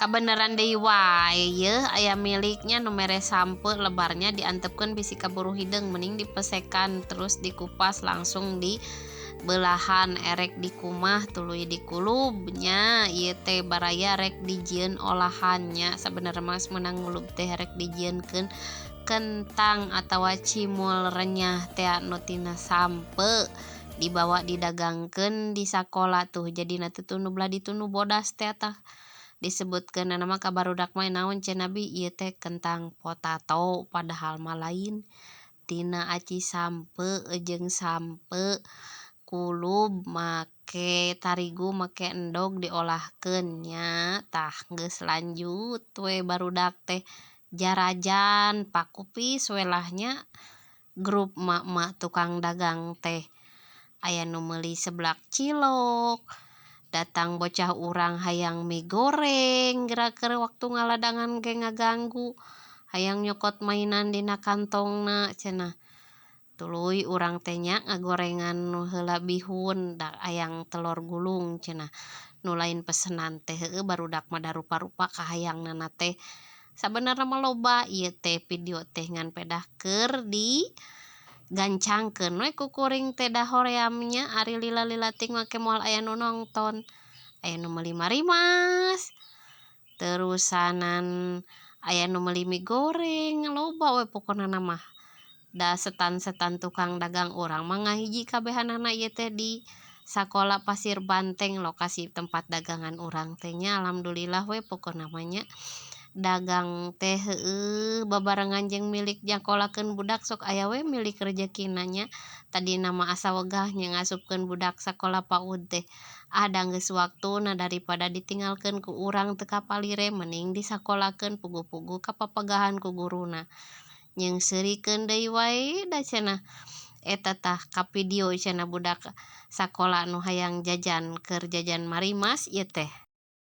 Kabeneran deui wae yeuh aya miliknya nu mere sampeu lebarnya diantepkeun bisi kaburu hideung, mending dipesekan terus dikupas, langsung di belahan, erek dikumah tuluy dikulub nya. Ieu teh baraya rek dijieun olahan nya. Sabenerna mah geus meunang ngulub teh rek dijieunkeun kentang atawa cimul renyah teh nu tina sampeu, dibawa didagangkeun di sakola. Tuh, jadina teh nu belah ditu nu bodas teh. Tah, disebutkeunana mah ka barudak mah naon cenah bi ieu teh kentang potato, padahal mah lain, tina aci sampeu jeung sampeu kulub make tarigu, make endog diolahkeun nya. Tah, geus lanjut we barudak teh jarajan, pakupis we lah nya. Grup emak-emak tukang dagang teh aya nu meuli seblak cilok, datang bocah urang hayang mie goreng. Geura keur waktu ngaladangan ge ngaganggu, hayang nyokot mainan dina kantongna cenah. Tuluy urang teh nya ngagorengan heula bihun da hayang telur gulung cenah nu lain pesenan teh. Heueuh, barudak mah da rupa-rupa kahayangnana teh. Sabenerna mah loba ieu teh video teh, ngan pedah keur digancangkeun we ku kuring teh, da hoream nya, ari lila-lila teuing mah ke moal aya nu nongton. Aya nu meuli marimas, terusanan aya nu meuli mie goreng, loba we pokona mah, da setan-setan tukang dagang urang mah ngahiji kabehanana. Ieu teh di sakola Pasir Banteng lokasi tempat dagangan urang teh nya. Alhamdulillah we pokona mah nya, dagang teh heueuh babarengan jeung milik nyakolakeun budak, sok aya we milik rejekina nya. Tadina mah asa wegah nya ngasupkeun budak sakola PAUD teh, ah da geus waktuna, daripada ditinggalkeun ku urang teu kapalire mending disakolakeun. Puguh-puguh kapapegahan ku guruna, nyeungseurikeun deui wae da cenah eta. Tah, ka video cenah budak sakola nu hayang jajan, keur jajan marimas ieu teh.